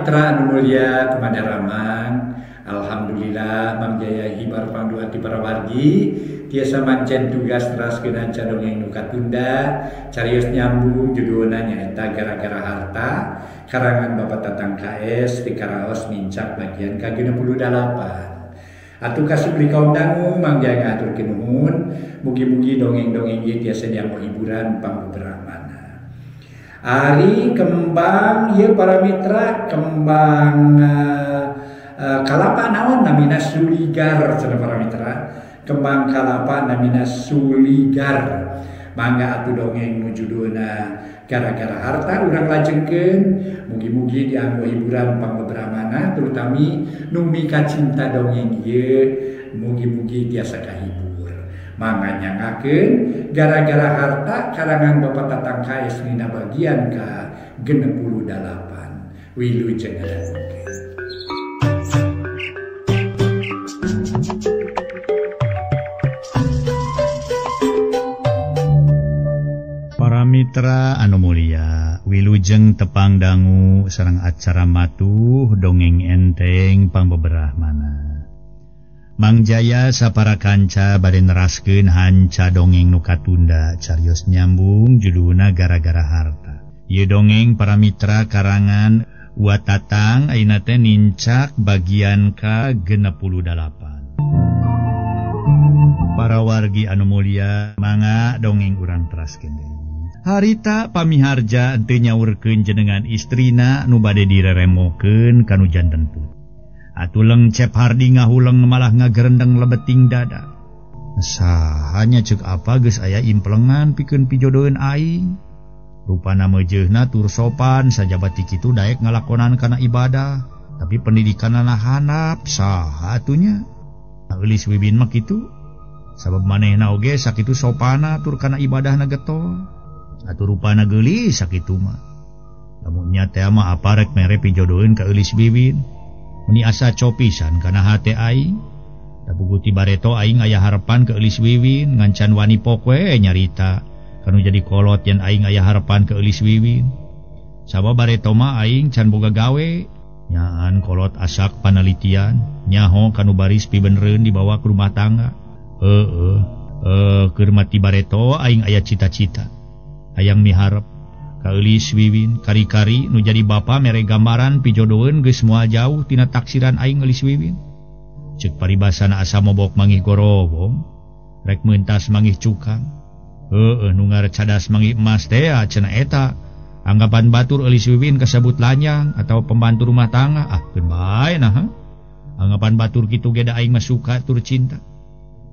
mitra anu mulia kepada Ramang. Alhamdulillah Mang Jaya hibar pangduati para wargi tiasa mancen tugas teraskeun hanca dongeng nu katunda carios nyambung judulna nyaeta gara-gara harta karangan Bapak Tatang KS di Karaos nincak bagian ka-68. Atuh kasih kaum dangu Mang Jaya ngaturkeun nuhun, mugi-mugi dongeng-dongeng ieu tiasa dianggo hiburan pangbeberamana. Ari kembang ieu para mitra kembang kalapa naon namina suligar cenah para mitra. Kembang kalapa namina suligar. Mangga atuh dongeng nu judulna gara-gara harta urang lajengkeun, mugi-mugi dianggo hiburan pangbeberamana terutami nu mika cinta dongeng ieu mugi-mugi tiasa kahibur. Mangga nyangakeun gara-gara harta karangan Bapak Tatang KS dina bagian ka-68. Wilujeng ngadangukeun. Para mitra anu mulia, wilujeng tepang dangu sareng acara matuh dongeng enteng pangbeberahmana. Mang Jaya sapara kanca bade neraskeun hanca dongeng nu katunda carios nyambung judulna gara-gara harta. Ieu dongeng para mitra karangan Wa Tatang ayeuna teh nincak bagian ka-68. Para wargi anu mulia, mangga dongeng urang teraskeun deui. Harita pamiharja henteu nyaurkeun jenengan istrina nu bade direremokeun kanu janten putri. Atuleng Cep Hardi ngahuleng malah ngagerendeng lebeting dada. Sahanya ceuk apa geus aya implengan pikeun pijodoheun aing. Rupana meujeuhna tur sopan sajaba ti kitu daek ngalakonan kana ibadah, tapi pendidikanana handap saha atuh nya. Eulis Wiwin mah kitu. Sabab manehna oge sakitu sopana tur kana ibadahna getol. Atuh rupana geulis sakitu mah. Lamun nya teh mah apa rek mere pijodoheun ka Eulis Wiwin. Meni asa copisan kana hate aing. Da bugu ti bareto aing aya harepan ka Eulis Wiwin ngancan wani pok we nyarita kanu jadi kolot yen aing aya harepan ka Eulis Wiwin. Sabab bareto mah aing can boga gawe. Nyaan kolot asak panelitian, nyaho kanu baris pibenereun dibawa ke rumah tangga. Heueuh, keur mati bareto aing aya cita-cita. Hayang miharep ka Eulis Wiwin kari-kari nu jadi bapa mere gambaran pijodoheun geus moal jauh tina taksiran aing Eulis Wiwin. Ceuk paribasana asa mobok mangih gorobong, rek meuntas mangih cukang. Heueuh, nu ngarecadas mangih emas teh cenah eta. Anggapan batur Eulis Wiwin kasebut lanyang atau pembantu rumah tangga. Ah, keun bae nah. Anggapan batur kitu ge da aing mah suka tur cinta.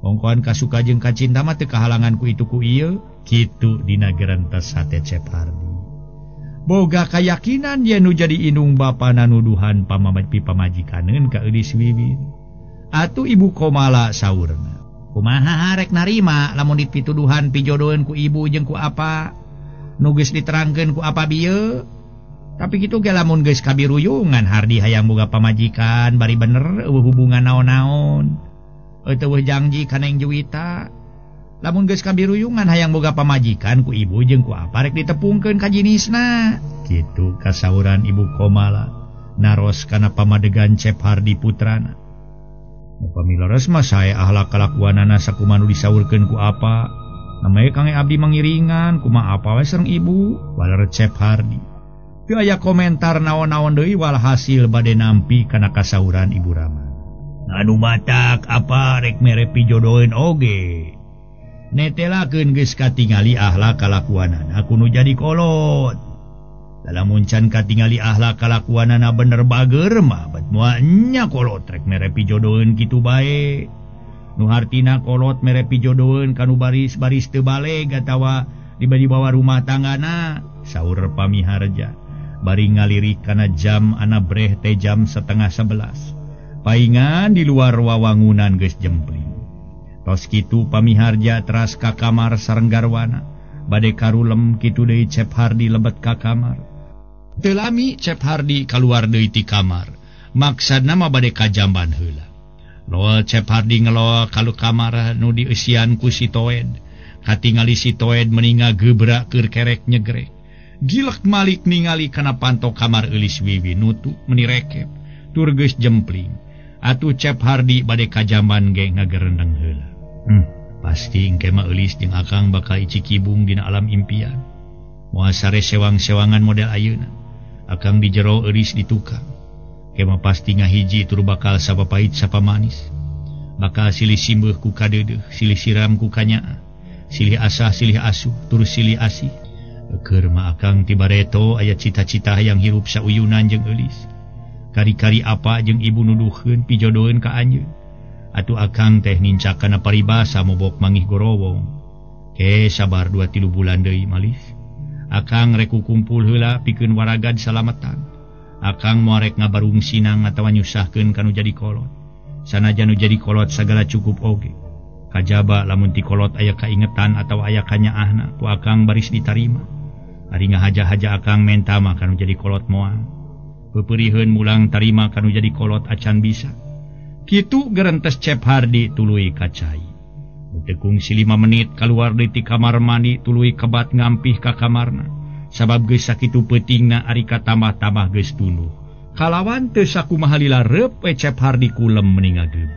Ongkoan kasuka jeung kacinta mah teu kahalangan ku itu ku ieu. Kitu dina gerentas hate Cep Hardi. Boga kayakinan yen nu jadi indung bapana nuduhan pamamaji pamajikaneun ka Eulis Wiwin. Atuh Ibu Komala saurna. Kumaha rek narima lamun dipituduhan pijodoheun ku ibu jeung ku apa? Nu geus diterangkeun ku apa bieu? Tapi kitu ge lamun geus kabiruyungan Hardi hayang boga pamajikan bari bener eueuh hubungan naon-naon. Eueuh janji ka Neng Juwita. Lamun geus kabiruyungan hayang boga pamajikan ku ibu jeung ku apa rek ditepungkeun ka jinisna. Kitu kasauran Ibu Komala naros kana pamadegan Cep Hardi putrana. Pamileres mah sae ahlak kalakuanana sakumaha nu disaurkeun ku apa. Namanya Kang abdi mangiringan kumaha apa we sareng ibu waler Cep Hardi. Teu aya komentar naon-naon deui walhasil bade nampi kana kasauran Ibu Rama. Anu matak apa rek mere pijodoheun oge. Netelakeun geus katingali ahlak kalakuanana kudu jadi kolot. Lamun can katingali ahlak kalakuanana bener bager mah bet moal nya kolot rek mere pijodoheun kitu bae. Nu hartina kolot mere pijodoheun kanu baris-baris teu baleg atawa dibawa rumah tanggana saur pamiharja. Bari ngalirik kana jam ana breh teh jam 10:30. Paingan di luar wawangunan geus jempling. Tos kitu pamiharja teras ka kamar sareng garwana. Bade karulem kitu deui Cep Hardi lebet ka kamar. Teu lami Cep Hardi kaluar deui ti kamar. Maksudna mah bade ka jamban heula. Loal Cep Hardi ngeloa kalu kamar nu dieusian ku si Toed. Katingali si Toed meninga gebrak keur kerek nyegrek. Gilek malik ningali kana panto kamar Eulis Wiwin nutu meni rekep tur geus jempling. Atuh Cep Hardi bade kajamban ge ngagerendeng heula. Pasti engke mah Eulis jeung Akang bakal icikibung dina alam impian. Moal sare sewang-sewangan model ayeuna. Akang di jero Eulis di tukang. Engke mah pasti ngahiji tur bakal sapapahit sapamanis. Bakal silih simbeuh ku kadeudeuh, silih siram ku kanyaah, silih asah silih asuh tur silih asih. Keur mah Akang ti bareto aya cita-cita hayang hirup sauyunan jeung Eulis. Kari-kari apa jeung ibu nuduhkeun pijodoheun ka anjeun. Atuh Akang teh nincak kana paribasa mobok mangih gorowong. Ke sabar 2-3 bulan deui malis. Akang rek kumpul heula pikeun waragad salametan. Akang moal rek ngabarung sinang atawa nyusahkeun kanu jadi kolot. Sanajan nu jadi kolot sagala cukup oge. Kajaba lamun ti kolot aya kaingetan atawa aya kanyaahna ku Akang baris ditarima. Ari ngahaja-haja Akang menta mah kanu jadi kolot moal. Peperiheun mulang tarima kanu jadi kolot acan bisa. Kitu gerentes Cep Hardi tuluy ka cai. Teu kungsi 5 menit kaluar deui ti kamar mandi tuluy kebat ngampih ka kamarna. Sabab geus sakitu peutingna ari katambah-tambah geus tunduh. Kalawan teu sakumaha lila reup we Cep Hardi kulem meni ngageub.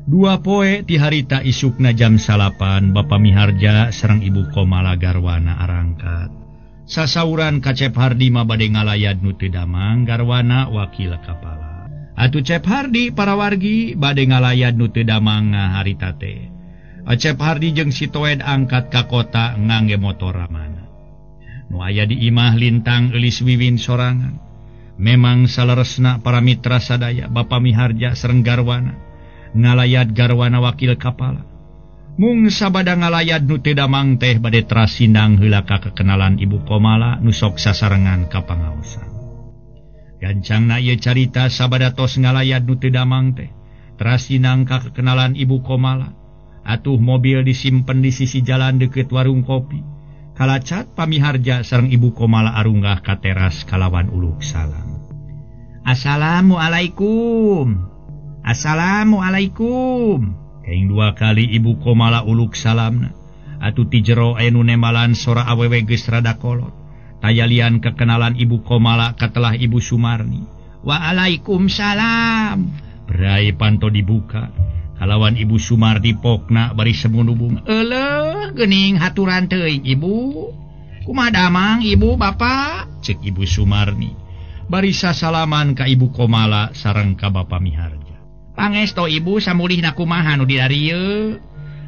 2 poe ti harita isukna jam 9 Bapa Miharja sareng Ibu Komala garwana arangkat. Sasauran ka Cep Hardi mah bade ngalayad nu teu damang garwana wakil kapala. Atuh Cep Hardi para wargi bade ngalayad nu teu damang harita teh. Cep Hardi jeung si Toed angkat ka kota ngangge motor ramana. Nu aya di imah lintang Eulis Wiwin sorangan. Memang saleresna para mitra sadaya Bapa Miharja sareng garwana ngalayad garwana wakil kapala. Mung sabada ngalayad nu teu damang teh bade trasindang heula ka kekenalan Ibu Komala nu sok sasarengan ka pangaosan. Gancangna ieu carita sabada tos ngalayad nu teu damang teh trasindang ka kekenalan Ibu Komala. Atuh mobil disimpen di sisi jalan deukeut warung kopi. Kalacat Pamiharja sareng Ibu Komala arunggah ka teras kalawan uluk salam. Assalamualaikum. Assalamualaikum. Kaing 2 kali Ibu Komala uluk salamna. Atuh ti jero aya nu nembalan sora awewe geus rada kolot. Tayalian kekenalan Ibu Komala katelah Ibu Sumarni. Waalaikumsalam. Berai panto dibuka. Kalawan Ibu Sumarni pokna bari semunubung. Eleuh geuning haturan teuing Ibu. Kumaha damang Ibu Bapak? Cek Ibu Sumarni. Bari sasalaman ka Ibu Komala sareng ka Bapa Miharja. Pangesto Ibu samulihna kumaha nu di darieu?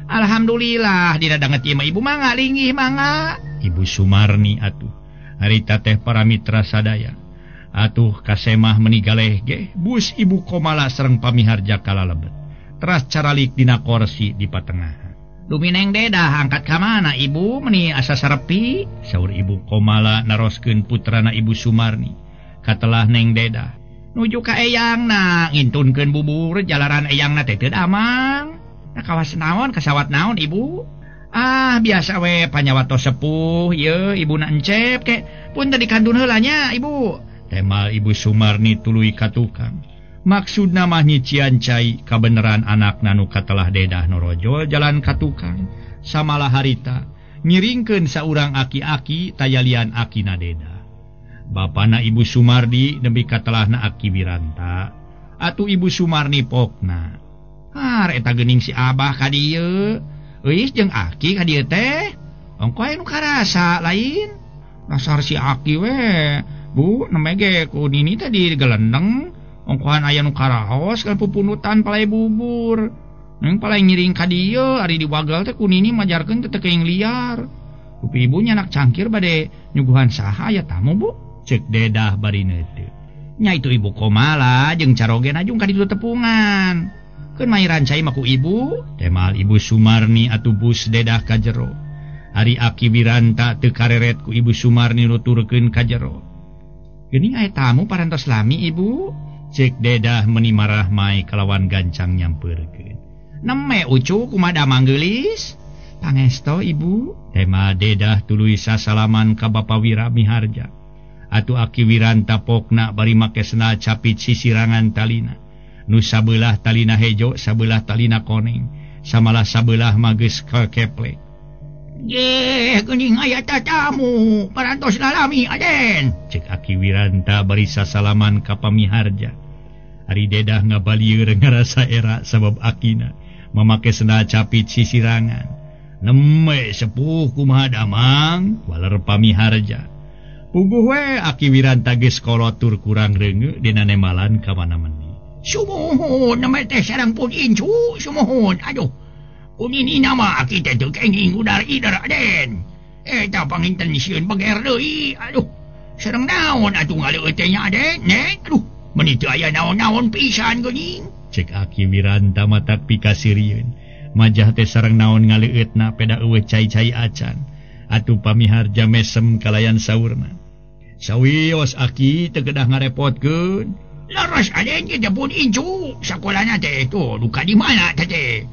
Alhamdulillah dina danget ieu mah Ibu mangga linggih mangga. Ibu Sumarni atuh harita teh para mitra sadaya. Atuh kasemah meni galeh ge bus Ibu Komala sareng Pamiharja kalalebet. Teras caralik dina korsi di patengahan. Dumineng dedah angkat ka mana Ibu meni asa sarepi? Saur Ibu Komala naroskeun putrana Ibu Sumarni. Katelah Neng Dedah nuju ka eyangna ngintunkeun bubur jalaran eyangna teh teu damang. Nah kawas naon kasawat naon Ibu? Ah biasa we panyawatos sepuh ieu ibuna encep ke pun tadi kandun heula nya Ibu. Temal Ibu Sumarni tuluy ka tukang. Maksudna mah nyician cai kabeneran anakna nu katelah dedah norojol jalan ka tukang. Samalah harita ngiringkeun saurang aki-aki tayalian akina dedah. Bapana Ibu Sumardi nembe katelahna Aki Wiranta. Atuh Ibu Sumarni pokna. Har eta geuning si Abah ka dieu. Euis jeung Aki ka dieu teh. Ongkoh anu karasa lain. Dasar si Aki we. Bu nembe ge ku nini teh digelendeng. Ongkohan aya nu karaos kan pupunutan palai bubur. Neng palai ngiring ka dieu ari diwagal teh ku nini majarkeun teh teu keuing liar. Rupi ibu nyanak cangkir bade nyuguhan saha aya tamu Bu. Cek dedah bari neuteup. Nya itu Ibu Komala jeung caroge najung ka ditu tepungan. Keun mairan cai mah ku ibu. Temal Ibu Sumarni atuh bus dedah ka jero. Ari Aki Wiranta teu kareret ku Ibu Sumarni nuturkeun ka jero. Geuning aya tamu parantos lami Ibu. Cek dedah meni marah mai kalawan gancang nyampeurkeun. Neme ucu kumaha damang geulis? Pangesto Ibu. Temal dedah tuluy sasalaman ka Bapa Wira Miharja. Atuh Aki Wiranta pokna bari make sendal capit sisirangan talina. Nu sabelah talina hejo, sabelah talina koneng, samalah sabelah mah geus kekeplek. Ye, geuning aya tatamu, parantos lalami Aden. Cek Aki Wiranta bari sasalaman ka pamiharja. Ari Dedah ngabalieur ngarasa era sabab akina mamake sendal capit sisirangan. Neme sepuh kumaha damang, waler pamiharja. Puguh we Aki Wiranta geus kolotur kurang reungeu dina nemalan ka mana-mani. Sumuhun neme teh sareng pun incu, sumuhun. Aduh. Unini nama aki teh teu kenging udar ider Aden. Eta panginten sieun beger deui. Aduh. Sareng naon atuh ngaleueut teh nya Aden? Nek, aduh. Meuni teu aya naon-naon pisan geuning. Cek Aki Wiranta matak pikasirieun. Majah teh sareng naon ngaleueutna peda eueuh cai-cai acan. Atuh pamiharja mesem kalayan saurna. Sawios Aki teu kedah ngarepotkeun. Leres Aden kita pun incu. Sakolana teh tuh duka di mana teh.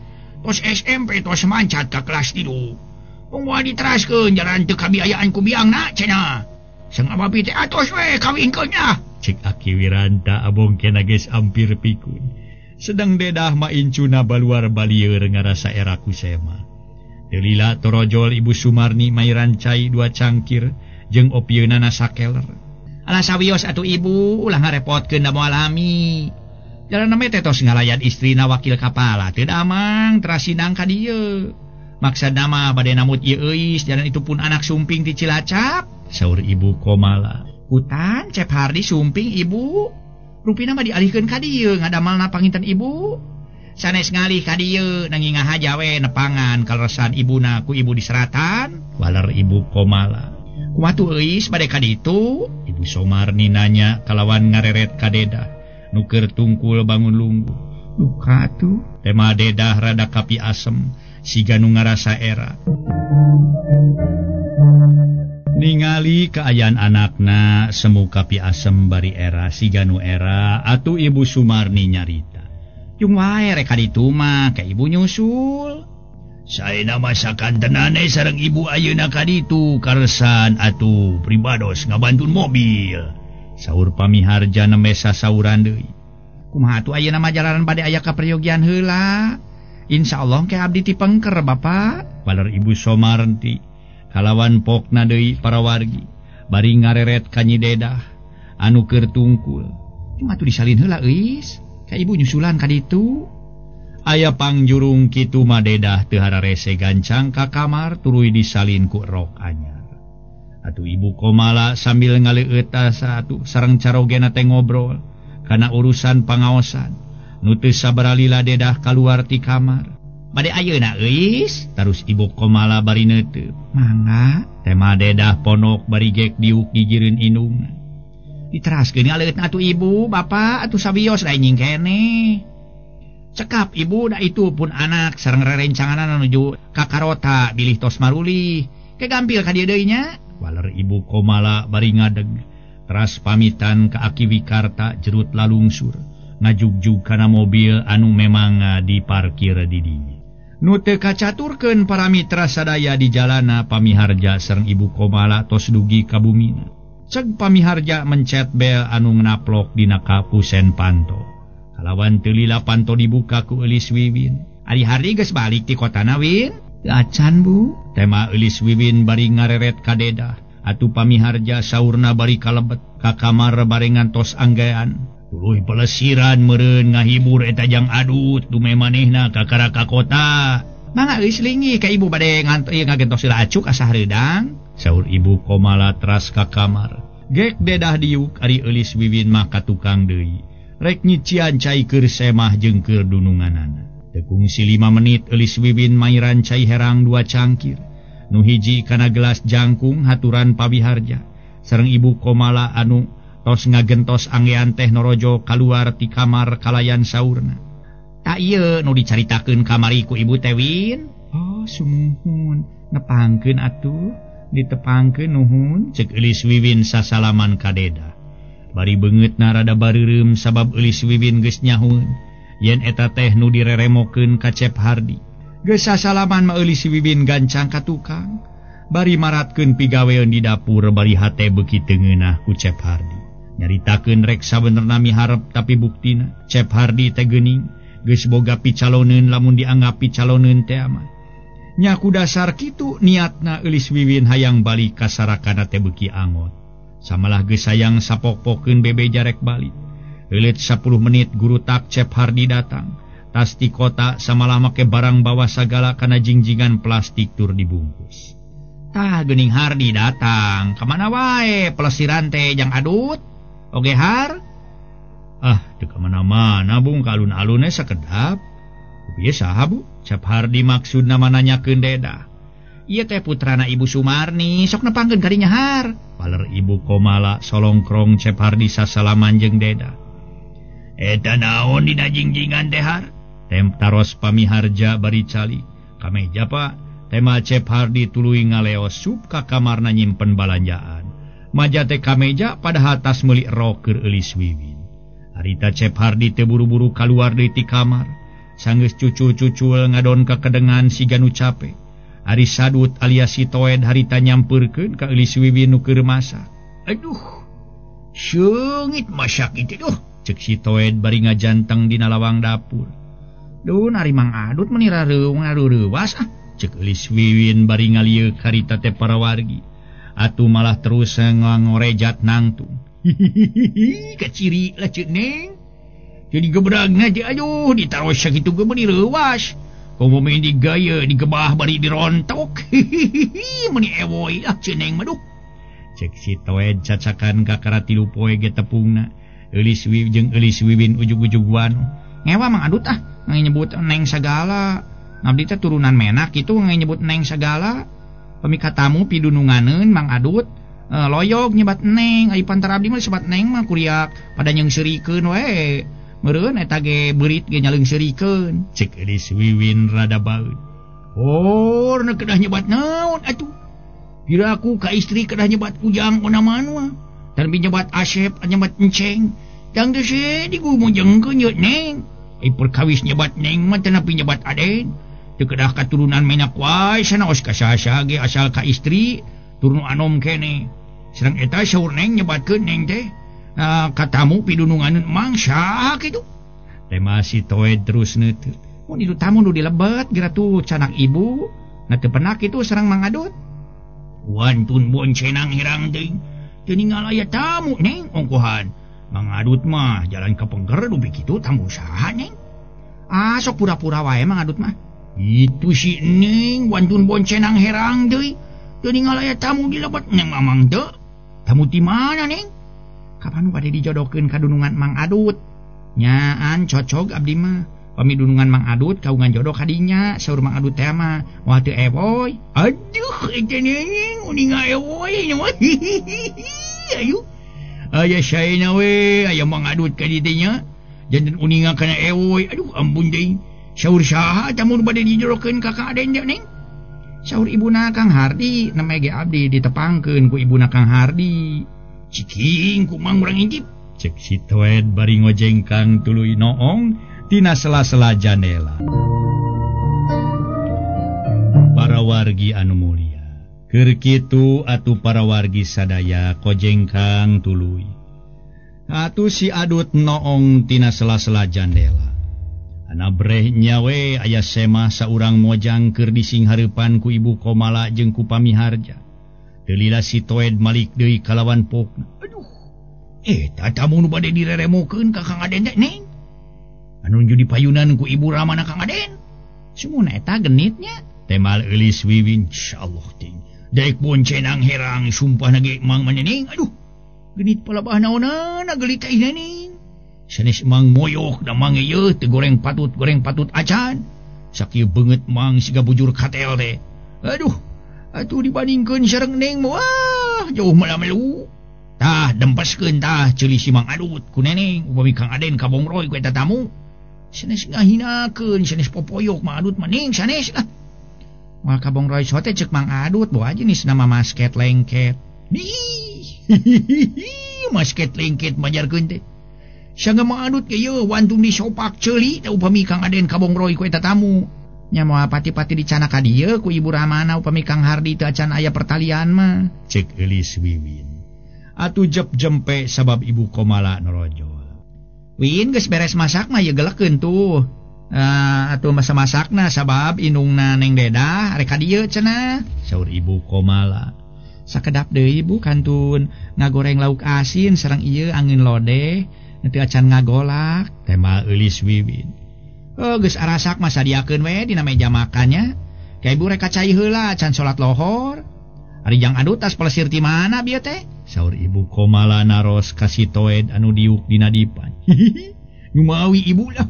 Tos SMP tos mancat ka kelas 3. Moal diteraskeun jalan teu kabiayaan ku biangna cenah. Sang abapi teh atos we kawinkeun lah. Cek Aki Wiranta abong kena geus ampir pikun. Sedang Dedah ma incuna baluar balieur ngarasa era ku sema. Teu lila torojol Ibu Sumarni mairan cai 2 cangkir jeung opieunana sakeler. Alah sawios atuh ibu ulah ngarepotkeun da moal lami. Jalan name teh tos ngalayan istrina wakil kapala teu damang terasinang ka dieu. Maksudna mah bade namut ieu euis jalan itu pun anak sumping ti Cilacap. Saur Ibu Komala. Hutan Cep Hardi sumping ibu. Rupina mah dialihkeun ka dieu ngadamalna panginten ibu. Sanes ngalih ka dieu nanging ngahaja we nepangan kaleresan ibuna ku ibu diseratan. Waler Ibu Komala. Kumaha tuh euis bade ka ditu? Ibu Somarni nanya kalawan ngareret ka Dedah. Nuker tungkul bangun lungguh. Duka tuh. Tema Dedah rada kapi asem siga nu ngarasa era. Ningali kaayaan anakna semu kapi asem bari era siga nu era atuh Ibu Sumarni nyarita. Jung wae rek ka ditu mah ka ibu nyusul. Saena masakan tenane sareng ibu ayeuna ka ditu karesan atuh pribados ngabantun mobil. Saur pamiharja nembe sasauran deui. Kumaha atuh ayeuna mah jalanan bade aya kaperyogian heula. Insyaallah ke abdi ti pengker Bapak. Waler Ibu Somarti kalawan pokna deui para wargi bari ngareret ka Nyi Dedah anu keur tungkul. Cuma atuh disalin heula euis. Ka ibu nyusulan ka ditu. Aya pangjurung kitu mah Dedah teu hararese gancang ka kamar tuluy disalin ku rok anyar. Atuh Ibu Komala sambil ngaleueut atuh sareng carogena teh ngobrol kana urusan pangaosan. Nu teu sabaralila Dedah kaluar ti kamar. Bade ayeuna euis? Tarus Ibu Komala bari neuteup. Mangga. Tema Dedah ponok bari gek diuk gigireun indungna. Diteraskeun ngaleueutna atuh ibu, bapak atuh sawios da nying keneh. Cekap ibu da itu pun anak sareng rerencanganna nuju ka karota bilih tos marulih. Ke gampil ka dieu deui nya. Waler Ibu Komala bari ngadeg teras pamitan ka Aki Wikarta jerut lalungsur ngajugjug kana mobil anu memang diparkir di dinya. Nu teu kacaturkeun para mitra sadaya di jalana pamiharja sareng Ibu Komala tos dugi ka bumina. Ceg pamiharja mencet bel anu ngaplok dina kapusen panto. Kalawan teu lila panto dibuka ku Eulis Wiwin. Ari Hardi geus balik ti kotana Win? Teu acan Bu. Tema Eulis Wiwin bari ngareret ka Dedah. Atuh pamiharja saurna bari kalebet ka kamar barengan tos anggean. Tuluy pelesiran meureun ngahibur eta jang adut dume manehna kakara ka kota. Mangga euis linggih ka ibu bade ngantos ieu ngagentos heula acuk asa hareudang. Saur Ibu Komala teras ka kamar. Gek Dedah diuk ari Eulis Wiwin mah ka tukang deui. Rek nyician cai keur semah jeung keur dununganana. Teu kungsi 5 menit Eulis Wiwin mairan cai herang 2 cangkir. Nu hiji kana gelas jangkung haturan pawiharja. Sareng Ibu Komala anu tos ngagentos anggean teh norojo kaluar ti kamar kalayan saurna. Tak ieu nu dicaritakeun kamari ku ibu teh Win. Oh sumuhun nepangkeun atuh ditepangkeun nuhun. Cek Eulis Wiwin sasalaman ka Dedah. Bari beungeutna rada bareureum sabab Eulis Wiwin geus nyahueun yen eta teh nu direremokeun ka Cep Hardi. Geus sasalaman mah Eulis Wiwin gancang ka tukang bari maratkeun pigaweun di dapur bari hate beuki teu ngeunah ku Cep Hardi. Nyaritakeun rek sabenerna miharep tapi buktina Cep Hardi teh geuning geus boga picaloneun lamun dianggap picaloneun teh mah. Nyaku dasar kitu niatna Eulis Wiwin hayang balik ka sarakana teh beuki angot. Samalah geus hayang sapok-pokeun bebe jarek balik. Euleut 10 menit guru tak Cep Hardi datang. Tas ti kota samalah make barang bawa sagala kana jingjingan plastik tur dibungkus. Tah geuning Hardi datang. Kamana wae pelesiran teh jang adut? Oge har? Ah, teu kamana-mana bung ka alun-alunna sakedap. Piye saha bu? Cep Hardi maksudna mananyakeun Deda. Ieu teh putrana Ibu Sumarni, sok nepangkeun ka dinya har. Paler Ibu Komala solongkrong Cep Hardi sasalaman jeung Deda. Eta naon dina jingjingan teh har? Tem taros pamiharja bari cali. Kameja Pak, tema Cep Hardi tuluy ngaleos sup ka kamarna nyimpen balanjaan. Maja teh kameja padahal tas meuli rok keur Eulis Wiwin. Harita Cep Hardi teu buru-buru kaluar deui ti kamar. Sanggeus cucul-cucul ngadon ka kedengan siga nu cape. Ari Sadut alias si Toed harita nyampeurkeun ka Eulis Wiwin nu keur masak. Aduh, seungit masak itu duh. Cek si Toed bari ngajanteng dina lawang dapur. Duh, ari Mang Adut meni rareuwas ah. Cek Eulis Wiwin bari ngalieuk harita teh parawargi. Atuh malah terus ngorejat nangtung. Hihihi, kaciri lah cek neng. Jadi gebragna teh aduh ditaros sakitu ge meuni reuwas. Komo main digaya digebah bari dirontok. Hihihi, meuni ewoy lah cek neng mah duh. Cek si Toed cacakan kakara 3 poe ge tepungna. Eulis Wiwin jeung Eulis Wiwin ujug-ujug wanu. Ngewa Mang Adut ah, nyebut neng sagala. Abdi teh turunan menak kitu nyebut neng sagala. Pami katamu pidununganeun Mang Adut. Loyog nyebat neng, ai pantar abdi mah disebat neng mah kuriak pada nyeungseurikeun we. Meureun eta ge beurit ge nyaleungseurikeun. Cek Eulis Wiwin rada baeud. Oh, na kedah nyebat naon atuh. Piraku ka istri kedah nyebat ujang ona manua. Tan bi nyebat Asep, nyebat Enceng. Dang teu digumujengkeun ye neng. Ai perkawis nyebat neng mah teu nepi nyebat aden. Teu kedah katurunan menak wae sanaos ka saha ge asal ka istri turun anom kene. Sareng eta saur neng nyebatkeun neng teh. Katamu pidununganeun mang saha kitu. Tema si Toed terus neuteut. Mun itu tamu nu dilebet geura tuh canak ibu. Na teu penak kitu sareng Mang Adut. Wantun boncenang herang teuing. Teu ningal aya tamu neng ongkohan. Mang Adut mah jalan ka pengker dupi kitu tamu saha neng. Ah sok pura-pura wae Mang Adut mah. Itu si neng wantun boncenang herang deui. Teu ningal aya tamu dilebet neng mamang teu. Tamu ti mana neng? Kapan bade dijodohkeun ka dunungan Mang Adut? Nyaan cocog abdi mah. Pami dunungan Mang Adut kaungan jodoh kadinya saur Mang Adut teh mah moal teu ewoy. Aduh eta neng uninga ewoy nya mah. Ayu. Aya saena we aya Mang Adut ka ditu nya. Janten uninga kana ewoy. Aduh ampun deui. Saur saha tamu bade dijodohkeun ka Kang Aden neng? Saur ibuna Kang Hardi, neme ge abdi ditepangkeun ku ibuna Kang Hardi. Ciking ku mang urang intip. Cek si Toed bari ngojengkang tuluy noong tina sela-sela jandela. Para wargi anu mulia, keur kitu atuh para wargi sadaya kojengkang tuluy. Atuh si Adut noong tina sela-sela jandela. Ana breh nyawe aya semah saurang mojang keur disinghareupan ku Ibu Komala jeung ku pamiharja. Teu lila si Toed malik deui kalawan pokna. Aduh. Eta tamu nu bade direremokeun ka Kang Aden teh neng. Anu nuju dipayunan ku Ibu Ramana Kang Aden. Sumuna eta genitnya. Temal Eulis Wiwin, insyaallah ting. Daek boncenang herang sumpah na ge mang maneneng. Aduh. Genit palabah naonana geulit teh neng. Sanes mang moyok da mang ieu teu goreng patut acan. Sakieu beungeut mang siga bujur katel teh. Aduh. Atuh dibandingkeun sareng neng mah wah jauh malah melu. Tah dempeskeun tah ceuli si Mang Adut ku neneng upami Kang Aden kabongroy ku eta tamu. Sanes ngahinakeun sanes popoyok Mang Adut mah ning sanes ah. Moal kabongroy sote ceuk Mang Adut bawa jenis nama masket lengket. Di masket lengket majarkeun teh. Sangga Mang Adut ge ieu wantun disopak ceuli teh upami Kang Aden kabongroy ku eta tamu. Nya moal pati-pati dicana ka dieu ku Ibu Ramana upami Kang Hardi teu acan aya pertalian mah. Cek Eulis Wiwin. Atuh jep jempe sabab Ibu Komala norojol. Win geus beres masak mah ieu gelekeun tuh. Atuh masa-masakna sabab indungna Neng Dedah rek ka dieu cenah saur Ibu Komala. Sakedap deui Ibu kantun ngagoreng lauk asin sareng ieu angin lodeh teu acan ngagolak tema Eulis Wiwin. Oh geus arasak mah sadiakeun we dina meja makannya. Ka ibu rek ka cai heula can salat lohor. Ari jang adut tas pelesir ti mana bieu teh? Saur Ibu Komala naros ka si Toed anu diuk dina dipan. Nu mawi ibu lah.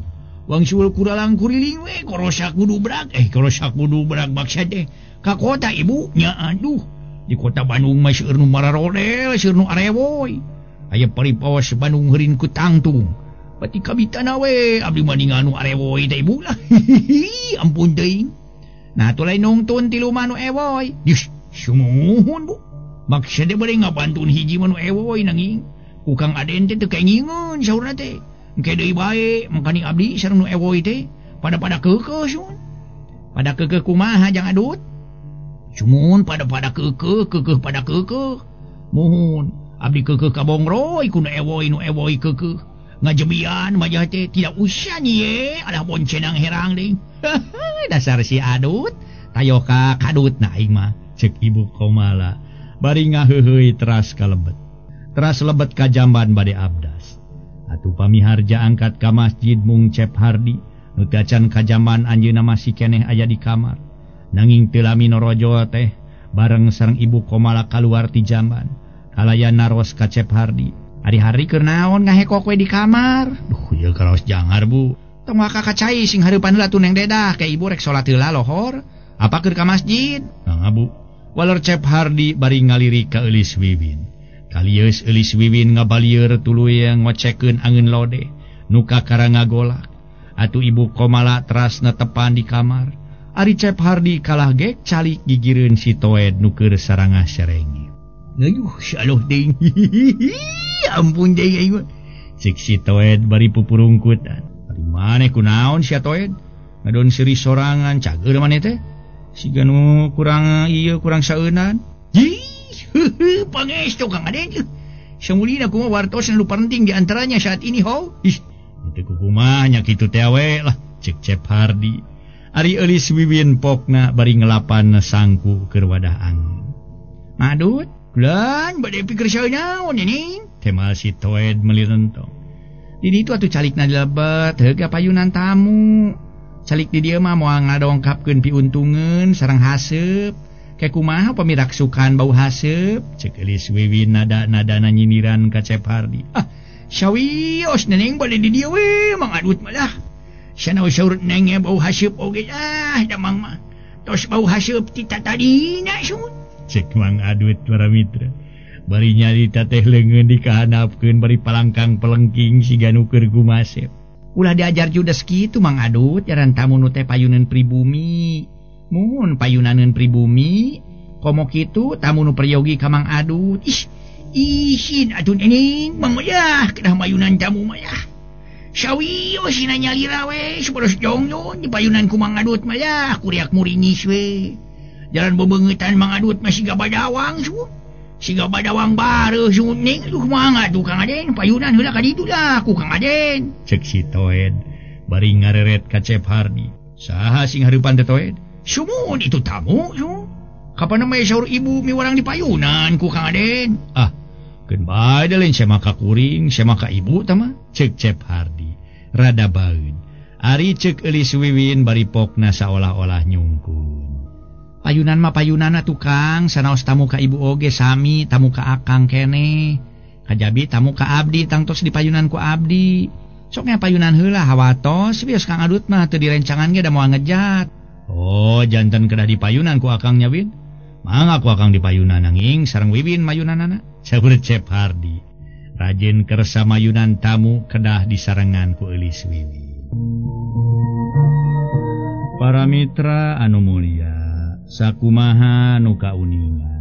Wangsul kuralang kuriling we korosak gudubrak korosak gudubrak maksa teh ka kota ibu nya aduh di kota Bandung mah seueur nu mararodel seueur nu arewoy aya paripawas Bandung heurin ku tangtung pati kabitana we abdi mah ningal nu arewoy teh ibu lah. Ampun teuing nah atuh lain nungtun tilu mah nu ewoy. Yus sumuhun bu maksa teh bade ngabantun hiji mah nu ewoy nanging ku Kang Aden teh teu kaingingeun saurna teh. Engke deui bae mangkani abdi sareng nu ewoy teh pada-pada keukeuh sun. Pada keukeuh kumaha jang adut? Sumuhun pada-pada keukeuh, keukeuh pada keukeuh. Muhun abdi keukeuh ka bongroy ku nu ewoy keukeuh. Ngajebian majah teh tidak usah nye alah boncenang herang deui. Dasar si adut tayo ka kadut na aing mah ceuk Ibu Komala bari ngaheuheuy teras kalebet. Teras lebet ka jamban bade abdas. Atuh pamiharja angkat ka masjid mung Cep Hardi nu teu acan ka jamban anjeunna masih keneh aya di kamar. Nanging teu lami norojo teh bareng sareng Ibu Komala kaluar ti jamban. Kalayan naros ka Cep Hardi. Ari Hardi keur naon ngahekok we di kamar? Duh ieu karaos jangar bu. Tong waka ka cai sing hareupan heula tuh Neng Dedah ka ibu rek salat heula lohor. Apa keur ka masjid? Mangga bu. Waler Cep Hardi bari ngalirik ka Eulis Wiwin. Kalieus Eulis Wiwin ngabalieur tuluy ngocekeun angeun lodeh nu kakara ngagolak. Atuh Ibu Komala teras netepan di kamar. Ari Cep Hardi kalah gek calik gigireun si Toed nu keur sarangah serengit. Ayuh syaloh deui. Ampun deui aing. Cik si Toed bari pupurungkutan. Ari maneh kunaon sia Toed? Ngadon seuri sorangan cager maneh teh? Siga nu kurang ieu kurang saeunan. Pangestu Kang Aden. Samulina kumaha wartos nu penting di antaranya saat ini ho. Ih, teu kumaha nya kitu teh we lah cek Cep Hardi. Ari Eulis Wiwin pokna bari ngelapan sangku keur wadah angin. Madut, lan bade pikir saeunaon ini? Tema si Toed meuli rentong. Di ditu atuh calikna dilebet heuga payunan tamu. Calik di dieu mah moal ngadongkapkeun piuntungeun sareng haseup. Kayak kumaha pamiraksukan bau haseup cek Eulis Wiwin nada-nadana nyindiran ka Cep Hardi. Ah sawios neneng bade di dieu we Mang Adut malah sanaos saur neng bau haseup oge ah damang mah tos bau haseup ti tatadina sun cek Mang Adut para mitra bari nyarita teh leungeun dikahanapkeun bari palangkang pelengking siga nu keur gumasep. Ulah diajar judes kitu Mang Adut jaran tamu nu teh payuneun pribumi. Muhun payunaneun pribumi komo kitu tamu nu peryogi ka Mang Adut. Ih isin atuh neneng Mang yah kedah mayunan tamu mah yah. Sawios sina nyalira we saboros jongjon di payunan ku Mang Adut mah yah kuriak muringis we. Jalan bebeungeutan Mang Adut mah siga badawang su. Siga badawang bareuh su ning duh Mang Adut Kang Aden payunan heula ka ditu lah ku Kang Aden. Cek si Toed bari ngareret ka Cep Hardi. Saha sing hareupan teh Toed? Sumuhun itu tamu su. Kapan namanya saur ibu miwarang di payunan ku Kang Aden. Ah, keun bae lain sema ka kuring, sema ka ibu tah mah. Cek Cep Hardi rada baeud. Ari cek Eulis Wiwin bari pokna saolah-olah nyungkun. Payunan mah payunana tukang, sanaos tamu ka ibu oge sami, tamu ka akang keneh. Kajabi tamu ka abdi tangtos di payunan ku abdi. Sok nya payunan heula hawatos bios Kang Adut mah teu direncangan ge da moal ngejat. Oh, jantan kedah dipayunan ku akangnya Win. Mangga ku akang dipayunan nanging sareng Wiwin mayunanana. Saur Cep Hardi. Rajin kersa mayunan tamu kedah disarengan ku Eulis Wiwin. Para mitra anu mulia, sakumaha nu kauninga.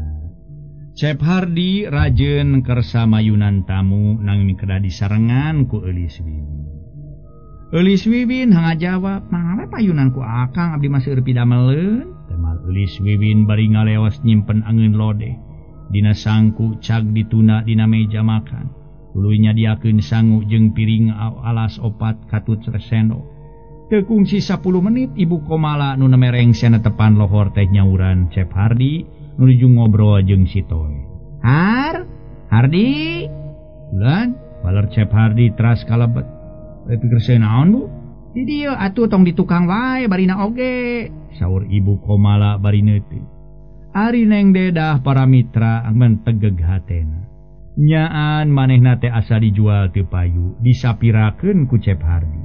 Cep Hardi rajin kersa mayunan tamu nanging kedah disarengan ku Eulis Wiwin. Eulis Wiwin hangajawab, "Mangga payunan ku akang abdi mah seueur pidameleun." Temal Eulis Wiwin bari ngaleos nyimpen angeun lodeh dina sangku cag dituna dina meja makan. Tuluy nyadiakeun sangu jeung piring alas opat katut sendok. Teu kungsi 10 menit Ibu Komala nu nemereng sena tepan lohor teh nyauran Cep Hardi nuju ngobrol jeung si Toy. Har, Hardi. Bulan, baler Cep Hardi teras kalebet. Pikir saya naon bu? Di dieu atuh tong di tukang wae barina oge. Saur Ibu Komala bari neuteut. Ari Neng Dedah para mitra mentegeg hatena. Nyaan manehna teh asa dijual teu payu, disapirakeun ku Cep Hardi.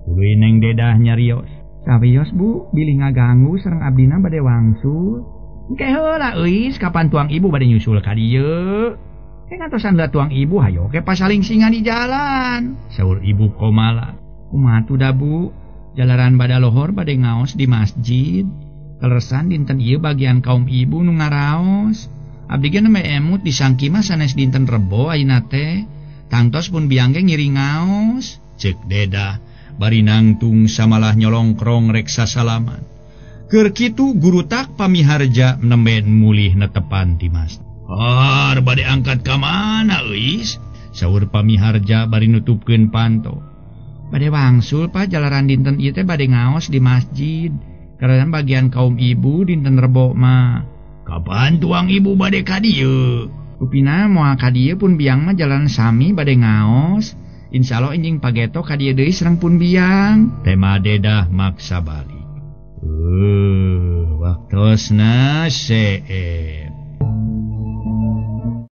Tuluy Neng Dedah nyarios. Sawios bu, bilih ngaganggu sareng abdina bade wangsul. Engke heula euis kapan tuang ibu bade nyusul ka dieu. Ke ngatosan heula tuang ibu hayo ke pasaling singan di jalan. Saur Ibu Komala. Kumaha tuh da bu? Jalaran bada lohor bade ngaos di masjid. Kaleresan dinten ieu bagian kaum ibu nu ngaraos. Abdi ge nembe emut disangki mah sanes dinten Rebo ayeuna teh. Tangtos pun biang ge ngiring ngaos. Ceuk Dedah bari nangtung samalah nyolongkrong rek sasalaman. Keur kitu gurutak pamiharja nembe mulih netepan ti masjid. Har bade angkat ka mana euis? Saur pamiharja bari nutupkeun panto. Bade wangsul Pak, jalaran dinten ieu teh bade ngaos di masjid. Karena bagian kaum ibu dinten Rebo mah. Kapan tuang ibu bade ka dieu? Upina moal ka dieu pun biang mah jalan sami bade ngaos. Insyaallah injing pageto ka dieu deui sareng pun biang. Tema Dedah maksa balik. Waktosna seueur.